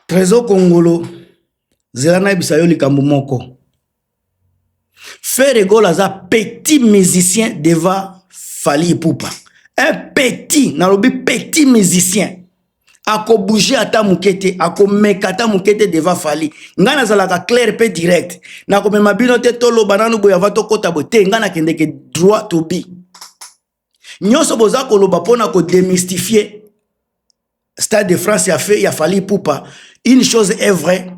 Trésor Kongolo, zela nayebisa yo likambo moko. Ferre Gola aza petit musicien devant Fally Ipupa. Un petit, nalobi petit musicien. Akobouge ata moke te, akomeka ata moke te devant Fally. Ngai nazalaka clair mpe direct. Nakomema bino te toloba nanu boye avant tokota boye te. Ngai nakendeke droit to bi. Nyonso boza koloba mpona kodemystifier Stade de France ya, fe, ya Fally Ipupa. Une chose est vraie,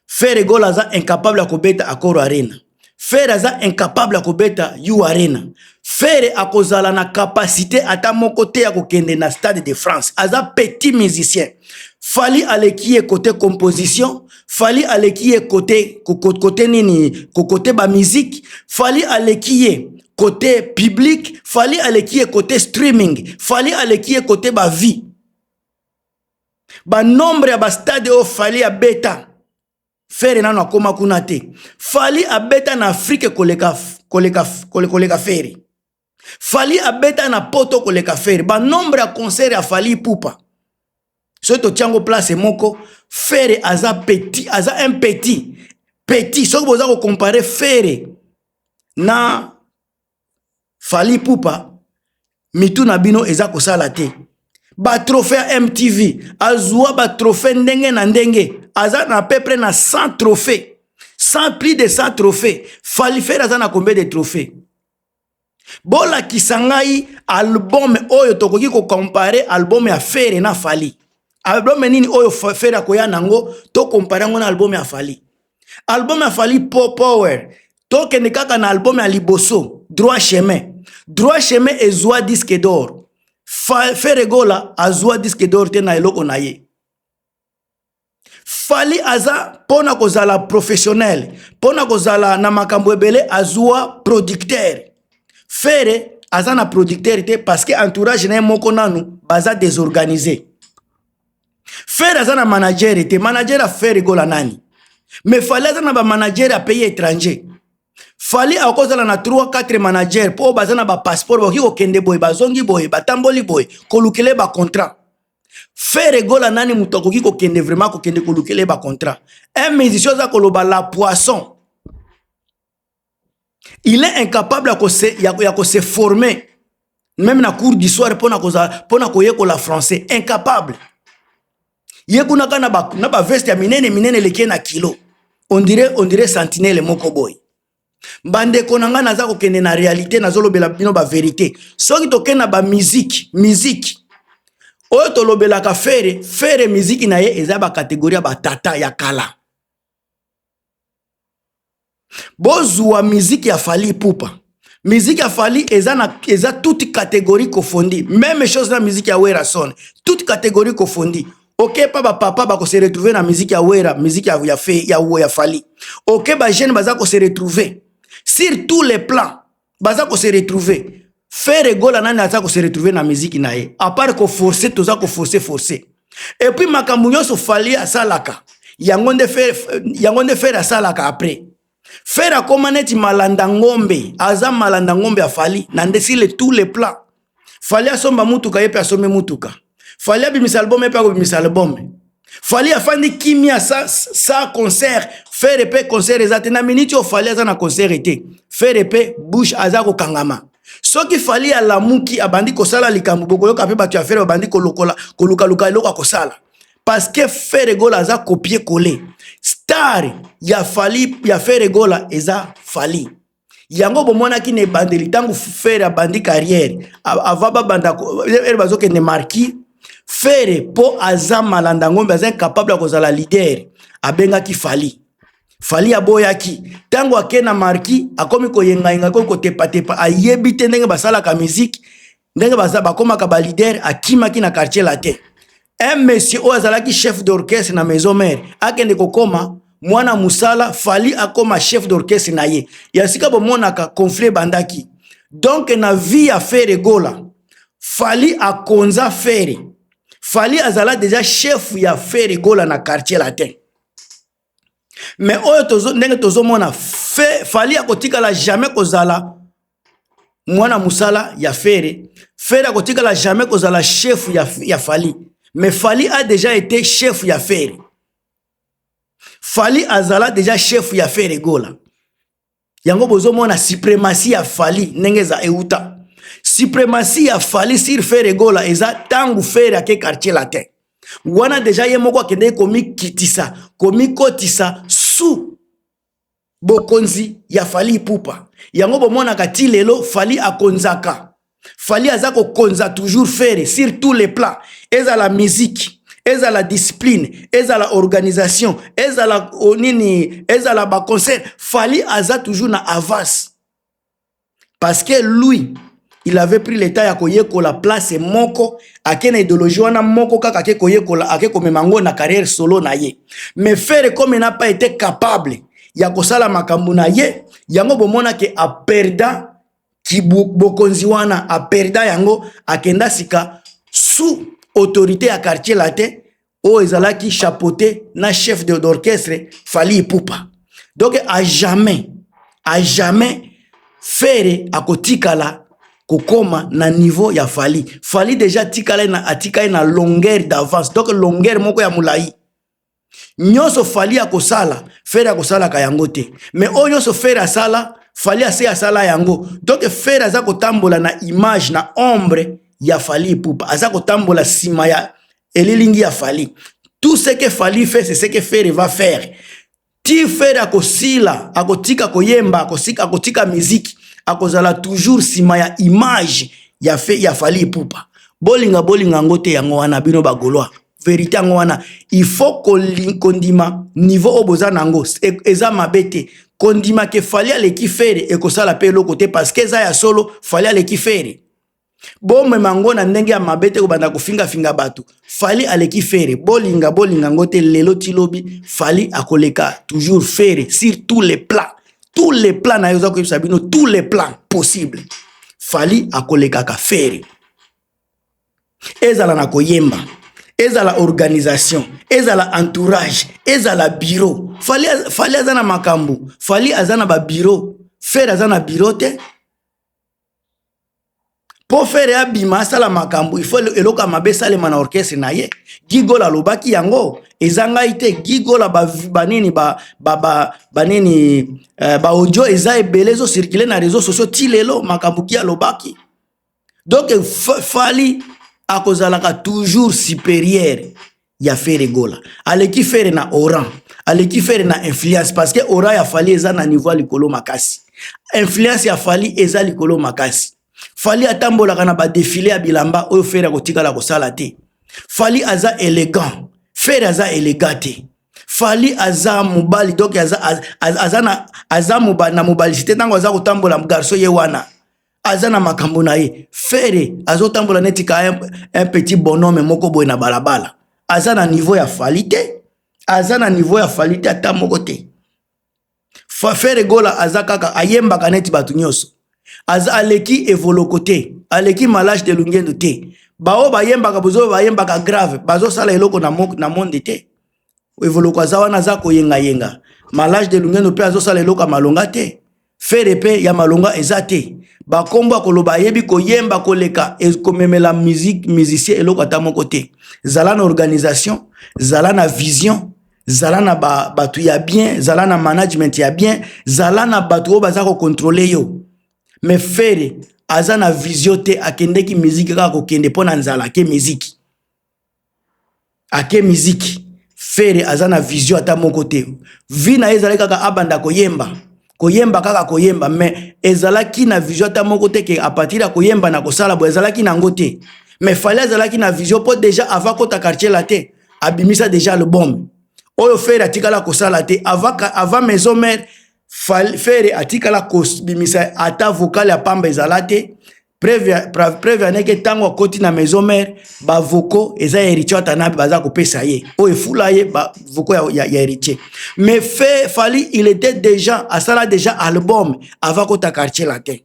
Ferre Gola aza incapable ya kobeta Accor Arena. Ferre aza incapable ya kobeta U Arena. Ferre akozala na capacité ata moko te ya kokende na Stade de France. Aza petit musicien. Fally aleki ye côté composition, Fally aleki ye côté côté nini, côté ba musique, Fally aleki ye côté public, Fally aleki ye côté streaming, Fally aleki ye côté ba vie. Ba nombre ya ba stade oyo Fally abeta, Ferre nano akoma kuna te. Fally abeta na Afrique koleka koleka koleka Ferre. Fally abeta na Poto koleka Ferre. Ba nombre ya concert ya Fally Ipupa, soki totiango place moko, Ferre aza petit, aza un petit petit. Soki boza kocomparer Ferre na Fally Ipupa, mitu na bino eza kosala te. Batrophée ya MTV, azwa batrophée ndenge na ndenge, aza na peu près na 100 trophée, 100, plus de 100 trophée. Fally, Ferre aza na combien de trophée? Bolakisa ngai album oyo tokoki kocomparer album ya Ferre na Fally. Album nini oyo Ferre akoya nango tocomparer yango na album ya Fally? Album ya Fally po Power, tokende kaka na album ya liboso, Droit Chemin. Droit Chemin ezwa disque d'or. Ferre Gola azwa disque d'or te na eloko na ye. Fally aza mpona kozala professionnel, mpona kozala na makambo ebele, azwa producteur. Ferre aza na producteur te parce que entourage na ye moko nanu baza désorganisé. Ferre aza na manager te. Manager ya Ferre Gola nani? Mais Fally aza na bamanager ya pays étranger. Fally akozala na 3 4 manager mpo baza na bapasseport, bakoki kokende boye, bazongi boye, batamboli boye, kolukele bacontrat. Ferre Gola nani moto akoki kokende vraiment kokende kolukele bacontrat? Un musicien aza koloba la poisson, il est incapable ya kose former même na cours du soir mpona koyekola français, incapable. Ye kuna kaka na baveste ya minene minene eleki na kilo, on dirait sentinelle moko boye. Bandeko na ngai, naza kokende na réalité, nazolobela bino bavérité. Soki tokende na bamusique, musique oyo tolobelaka Ferre, Ferre miziki na ye eza bacatégorie ya batata ya kala. Bozwa miziki ya Fally Ipupa, miziki ya Fally eza, na, eza toute catégorie confondue. Même chose na miziki ya Werrason, toute catégorie confondue. Okepa bapapa bakose retrouver na miziki ya Wera, miziki ya Fally. Oke, bajeune baza kose retrouver sur tous les plans, baza kose retrouver. Ferre Gola nani aza kose retrouver na miziki na ye, à part koforcer? Toza koforcer forcer. Et puis makambo nyonso Fally asalaka, yango nde Ferre asalaka. Après Ferre akóma neti malanda ngombe, aza malanda ngombe ya Fally na nde sur tous les plans. Fally asomba mutuka, ye mpe asombi mutuka. Fally abimisa album, ye mpe akobimisa album. Fally afandi kimia sa concert, Ferre mpe concert eza te. Na miniti oyo Fally aza na concert te, Ferre mpe bouche aza kokangama. Soki Fally alamuki, abandi kosala likambo, bokoyoka mpe bato ya Ferre babandi kolokola, kolukaluka eloko ya kosala, parce que Ferre Gola aza copier coller. Star ya Fally, ya Ferre Gola eza Fally. Yango bomonaki na ebandeli, ntango Ferre abandi carrière, avant babanda ere bazokende Marquis, Ferre mpo aza malanda ngombe, aza incapable ya kozala leader, abengaki Fally. Fally aboyaki. Ntango ake na Marquis, akomi koyengayenga, akomi kotepatepa, ayebi te ndenge basalaka musique, ndenge baza bakomaka baleader. Akimaki na Quartier Latin. Un monsieur oyo azalaki chef d'orchestre na Maison Mère akende kokoma mwana mosala. Fally akoma chef d'orchestre na ye. Ya sika bomonaka conflit ebandaki. Donc na vie ya Ferre Gola, Fally akonza Ferre. Fally azala déjà chef ya Ferre Gola na Quartier Latin. Mais oyo tozo, ndenge tozomona fe, Fally akotikala jamais kozala mwana mosala ya Ferre. Ferre akotikala jamais kozala chef ya Fally, mais Fally a déjà été chef ya Ferre. Fally azala déjà chef ya Ferre Gola. Yango bozomona suprématie ya Fally ndenge eza euta. Suprématie ya Fally sur Ferre Gola eza ntango Ferre ake Quartier Latin. Wana déjà ye moko akendeki komikitisa, komikotisa sous bokonzi ya Fally Ipupa. Yango bomonaka ti lelo Fally akonzaka. Fally aza kokonza toujours Ferre sur tous les plans. Ezala musique, ezala discipline, ezala organisation, ezala nini, ezala ba concert. Fally aza toujours na avance. Parce que lui, il avait pris l'état ya koyekola place moko, ake na idéologie wana moko kaka ake koyekola, ake komema yango na carrière solo na ye. Mais Ferre, comme il n'a pas été capable ya kosala makambo na ye, yango bomona ke aperda bokonzi wana, aperda yango, akenda sika sous autorité ya Quartier Latin oyo ezalaki chapeauté na chef d'orchestre Fally Ipupa. Donc à jamais, à jamais Ferre akotikala kokoma na niveau ya Fally. Fally déjà atikala na, atikali na longueur d'avance, donc longueur moko ya molai. Nyonso Fally akosala, Ferre akosalaka yango te. Mais oyo nyonso Ferre asala, Fally ase asala yango. Donc Ferre aza kotambola na image, na ombre ya Fally Ipupa, aza kotambola nsima ya elilingi ya Fally. Tout ce que Fally fait, c'est ce que Ferre va faire. Ti Ferre akosila, akotika koyemba, akosika, akotika miziki, akozala toujours nsima ya image ya Fally Ipupa. Bolinga, bolinga yango te, yango wana bino bagaulois, vérité yango wana. Il faut kondima niveau oyo boza nango, eza mabe te. Kondima ke Fally aleki Ferre ekosala mpe eloko te, parce que eza ya solo, Fally aleki Ferre. Bomema yango na ndenge ya mabe te, kobanda kofingafinga bato. Fally aleki Ferre, bolinga, bolinga yango te, lelo ti lobi Fally akoleka toujours Ferre sur tous les plans, tous les plans. Na ye oza koyebisa bino, tous les plans possibles, Fally akolekaka Ferre. Ezala na koyemba, ezala organisation, ezala entourage, ezala bureau. Fally, Fally aza na makambo, Fally aza na babureau, Ferre aza na bureau te. Mpo Ferre abima asala makambo, il faut eloko ya mabe esalema na orchestre na ye. Gigola alobaki yango, eza ngai te. Gigola, banini, banini, baaudio eza ebele, ezocircule na réseau sociaux ti lelo, makambo ki alobaki. Donc Fally akozalaka toujours supérieur ya Ferre Gola. Aleki Ferre na aura, aleki Ferre na influence, parce que aura ya Fally eza na niveau ya likolo makasi, influence ya Fally eza likolo makasi. Fally atambolaka na badéfilé ya bilamba oyo Ferre akotikala kosala te. Fally aza élégant, Ferre aza élégant te. Fally aza mobali, donc aza, aza, aza, na, aza mobali, na mobalisi te. Ntango aza kotambola, garçon ye wana aza na makambo na ye. Ferre azotambola neti ka un petit bonhomme moko boye na balabala. Aza na niveau ya Fally te, aza na niveau ya Fally te ata moko te. Ferre Gola aza kaka ayembaka neti bato nyonso. Aza aleki Evoloko te, aleki Malage de Lungendo te. Bao bayembaka, bozoyo bayembaka grave, bazosala eloko na monde te. Evoloko aza wana, aza koyengayenga. Malage de Lungendo mpe azosala eloko ya malonga te. Ferre mpe ya malonga eza te. Bakombo akoloba ayebi koyemba koleka, komemela musique musicien eloko ata moko te. Zala na organisation, zala na vision, zala na bato ya bien, zala na management ya bien, zala na bato oyo baza kocontrôler yo. Mais Ferre aza na vision te. Akendeki miziki kaka kokende mpo na nzala, ake miziki, ake miziki. Ferre aza na vision ata moko te. Vie na ye ezalaki kaka abanda koyemba, koyemba, kaka koyemba, mais ezalaki na vision ata moko te ke à partir ya koyemba na kosala boye, ezalaki nango te. Mais Fally azalaki na vision, mpo déjà avant kota Quartier Latin abimisa déjà album oyo Ferre atikala kosala te. Avant Maison Mère, Ferre atikala kobimisa ata vocal ya pamba ezala te. Preuve aneke, ntango akoti na Maison Mère, bavocaux eza Héritier Watanabe baza kopesa ye, oyo efula ye bavocaux ya Héritier. Mais fe Fally, il était déjà, asala déjà album avant kota Quartier Latin.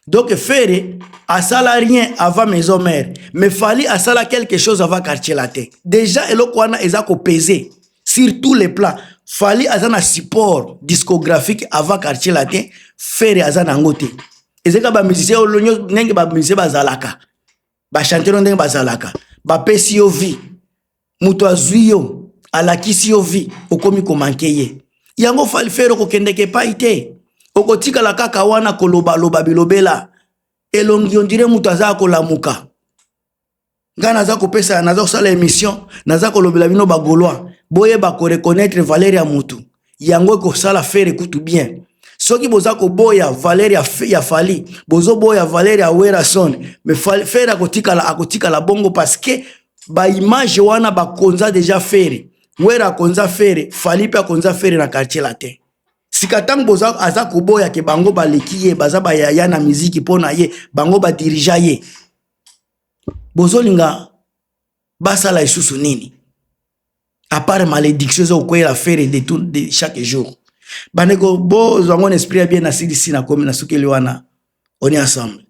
Donc Ferre asala rien avant Maison Mère, mais Fally asala quelque chose avant Quartier Latin déjà. Eloko wana eza kopese sur tous les plans. Fally aza na support discographique avant Quartier Latin, Ferre aza nango te. Ezalika bamusicien oyo ndenge bamusicien bazalaka, bachanteur ndenge bazalaka, bapesi yo vie, moto azwi yo, Alakisi yo vie, okomi komanke ye. Yango Fally, Ferre okokendeke epai te, okotikala kaka wana kolobaloba bilobela. Elongi on dirait moto aza kolamuka. Ngai naza kopesa, naza kosala émission, naza kolobela bino Bagaulois, boyeba koreconnaître valeur ya motu. Yango ekosala Ferre kutu bien. Soki boza koboya valeur ya Fally, bozoboya valeur ya Werrason, mais Ferre akotikala bongo, parce que baimage wana bakonza déjà Ferre. Wera akonza Ferre, Fally mpe akonza Ferre na Quartier Latin. Sika ntango boza aza koboya ke bango baleki ye, baza bayaya na miziki mpo na ye, bango badirija ye, bozolinga basala lisusu nini à part malédiction eza kokweyela Ferre de tout, de chaque jour? Bandeko, bozwa ngo na esprit ya bien. Nasilisi, nakomi nasukeli wana. On est ensemble.